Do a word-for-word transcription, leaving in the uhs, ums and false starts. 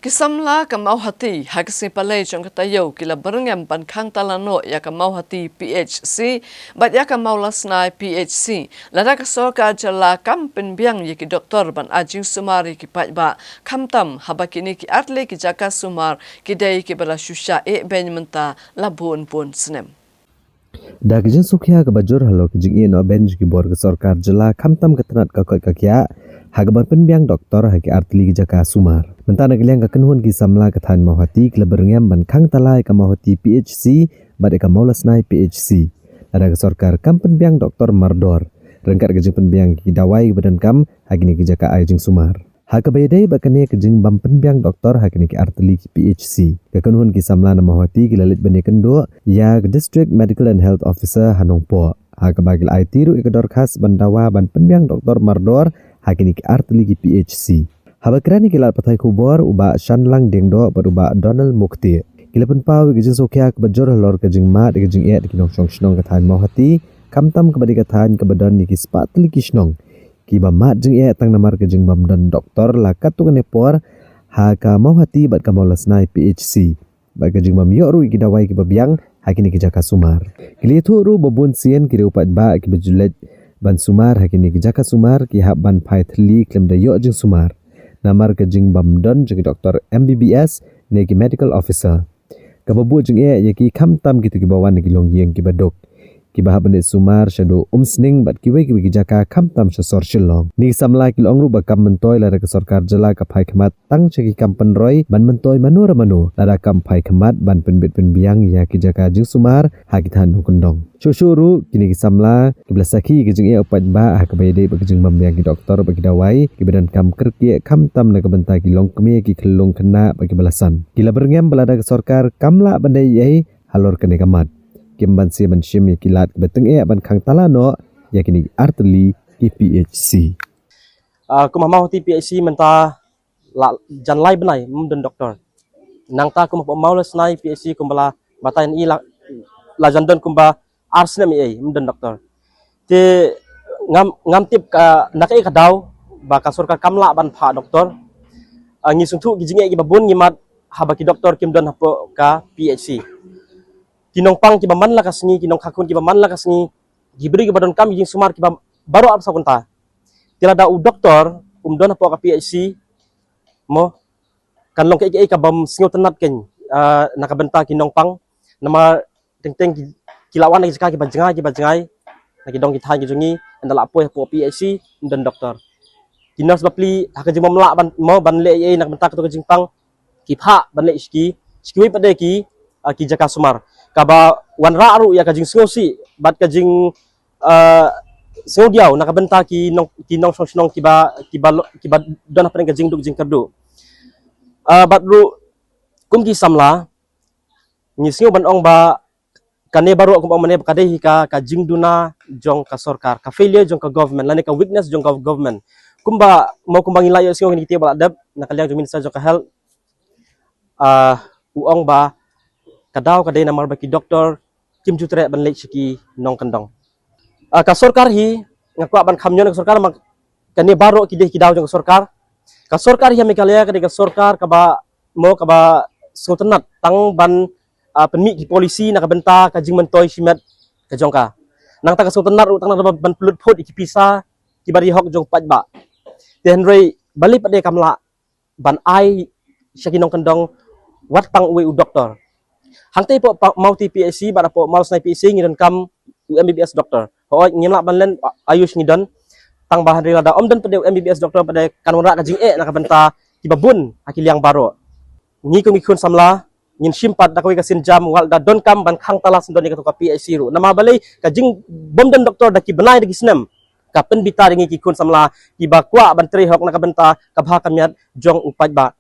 Ki samla ka Mawhati ha ka sngi Palei jong ka taïew ki la byrngem ban khang tala noh ïa ka Mawhati P H C bad ïa ka Mawlasnai P H C, lada ka sorkar jylla kam pynbiang ïa ki doktor ban ai jingsumar ïa ki paidbah, khamtam haba kine ki artylli ki jaka sumar ki dei kiba la shu shah eh beiñ mynta la bun bun snem. Da ka jingsngewkhia kaba jur halor ka jingeh noh beiñ jong ki bor ka sorkar jylla, khamtam ka tnat ka koit ka khiah ha kaba pynbiang doktor ha ki artylli ki jaka sumar. Mynta na ka liang ka kynhun ki samla ka thaiñ Mawhati ki la byrngem ban khang tala ïa ka Mawhati P H C bad ïa ka Mawlasnai P H C, lada ka sorkar kam pynbiang doktor mardor ryngkat ka jingpynbiang ki dawai ba donkam ha kine ki jaka ai jingsumar. Ha kaba ïadei bad kane ka jingbym pynbiang doktor ha kine ki artylli ki P H C, ka kynhun ki samla na Mawhati ki la leit ban ïakynduh ïa ka District Medical and Health Officer ha Nongpoh, ha kaba ki la aiti ruh ïa ka dorkhas ban dawa ban pynbiang doktor mardor ha kine ki artylli ki P H C. Haba kren ïa ki lad pathai khubor, u Bah Shanlang Diengdoh bad u Bah Donald Mukti, ki la pynpaw ïa ka jingsngewkhia kaba jur halor ka jingmad ïa ka jingeh da ki nongshong shnong ka thaiñ Mawhati, khamtam kaba dei ka thaiñ kaba don ïa ki spah tylli ki shnong kiba mad jingeh tang namar ka jingbym don doktor la katto katne por ha ka Mawhati bad ka Mawlasnai P H C, bad ka jingbym ïoh ruh ïa ki dawai kiba biang ha kine ki jaka sumar. Ki la ïathuh ruh ba bun sien ki riew paidbah kiba ju leit ban sumar ha kine ki jaka sumar ki hap ban phai thylli khlem da ïoh jingsumar namar ka jingbym don jong ki doktor M B B S ne ki medical officer, kaba buh jingeh ïa ki, khamtam kito kiba wan na ki longïing kiba duk, kiba hap ban leit sumar sha Umsning bad kiwei kiwei ki jaka, khamtam sha sor Shillong. Kine ki samla ki la ong ruh ba kam myntoi lada ka sorkar jylla ka phai khmat tang sha ki kam pynroi ban myntoi mano re mano lada kam phai khmat ban pynbit pynbiang ïa ki jaka jingsumar ha ki thaiñ nongkyndong. Shuh shuh ruh kine ki samla kiba la sakhi ïa ka jingeh u paidbah ha kaba ïadei bad ka jingbym biang ki doktor bad ki dawai kiba donkam kyrkieh, khamtam na ka bynta ki longkmie, ki khyllung khynnah bad kiba la san, ki la byrngem ba lada ka sorkar kam lah ban da ei ei halor kane ka mat, kim banse ban shim ïa ki lad kiba tyngeh ban khang tala noh ïa kine ki artylli ki P H C. Ah, kum ha Mawhati P H C mynta la jan lai bnai ym don doktor. Nangta kum ha Mawlasnai P H C kumba la batai i la, la jan don kumba ar snem ei ei ym don doktor. Te ngam, ngam tip ka na kaei ka daw ba ka sorkar kam lah ban phah doktor. Ah, ngi sngewthuh ki jingeh kiba bun ngi mad haba ki doktor kim don hapoh ka P H C. Ki nongpang kiba man la ka sngi, ki nongkhakhun kiba man la ka sngi, ki briew kiba donkam ki jingsumar kiba baroh arphew saw kynta. Te lada u doktor um don hapoh ka P H C, mo, kan long kaei kaei kabym sngewtynnat kein, ah, na ka bynta ki nongpang. Namar teng teng ki, ki la wan na ki jaka kiba jngai kiba jngai, na ki dong ki thaiñ ki jong ngi, ynda la poi hapoh P H C ym don doktor. Ki nurse bapli ha ka jingbym lah ban, mo, ban leh ei ei na ka bynta kato ka jingpang, ki phah ban leh sha ki, sha kiwei pat de ki, ah, ki jaka sumar, kaba wanrah ruh ïa ka jingsngewsih bad ka jing, ah, sngewdiaw na ka bynta ki nong, ki nongshong shnong kiba, kiba lo, kiba don hapdeng ka jingduk jingkyrduh. Ah, bad ruh kum ki samla ngi sngew ban ong ba kane baroh kumba ong mynne ba ka dei hi ka, ka jingduna jong ka sorkar, ka failure jong ka government lane ka weakness jong ka government. Kumba, mo, kumba ngi la ïohsngew ha kine ki taïew ba la dep na ka liang jong u Minister jong ka Health, ah, u ong ba ka daw ka dei namar ba ki doktor kim ju treh ban leit sha ki nongkyndong. Ah, ka sorkar hi, nga kwah ban kham ñion ka sorkar, ma kane baroh ki dei ki daw jong ka sorkar. Ka sorkar hi ha Meghalaya ka dei ka sorkar kaba, mo, kaba sngewtynnat tang ban, ah, pynmih ki policy na ka bynta ka jingmyntoi shimet ka jong ka. Nangta ka sngewtynnat ruh tang na ban pynlut phut ïa ki pisa kiba dei hok jong u paidbah. Te hynrei balei pat de kam lah ban ai sha ki nongkyndong wat tang uwei u doktor? Hangtei hapoh Mawhati P H C bad hapoh Mawlasnai P H C ngi donkam u M B B S doktor. Hooid, ngim lah ban len Ayush ngi don, tang ba hynrei lada ym don pat de u M B B S doktor pat de kan wanrah ka jingeh na ka bynta kiba bun ha ki liang baroh. Ngi kum ki khun samla ngin shim pat da kawei ka sienjam wat la donkam ban khang tala syndon ïa kato ka P H C ruh. Namar balei? Ka jingbym don doktor da ki bnai da ki snem ka pynbitar ïa ngi ki khun samla kiba kwah ban trei hok na ka bynta ka bha ka miat jong u paidbah.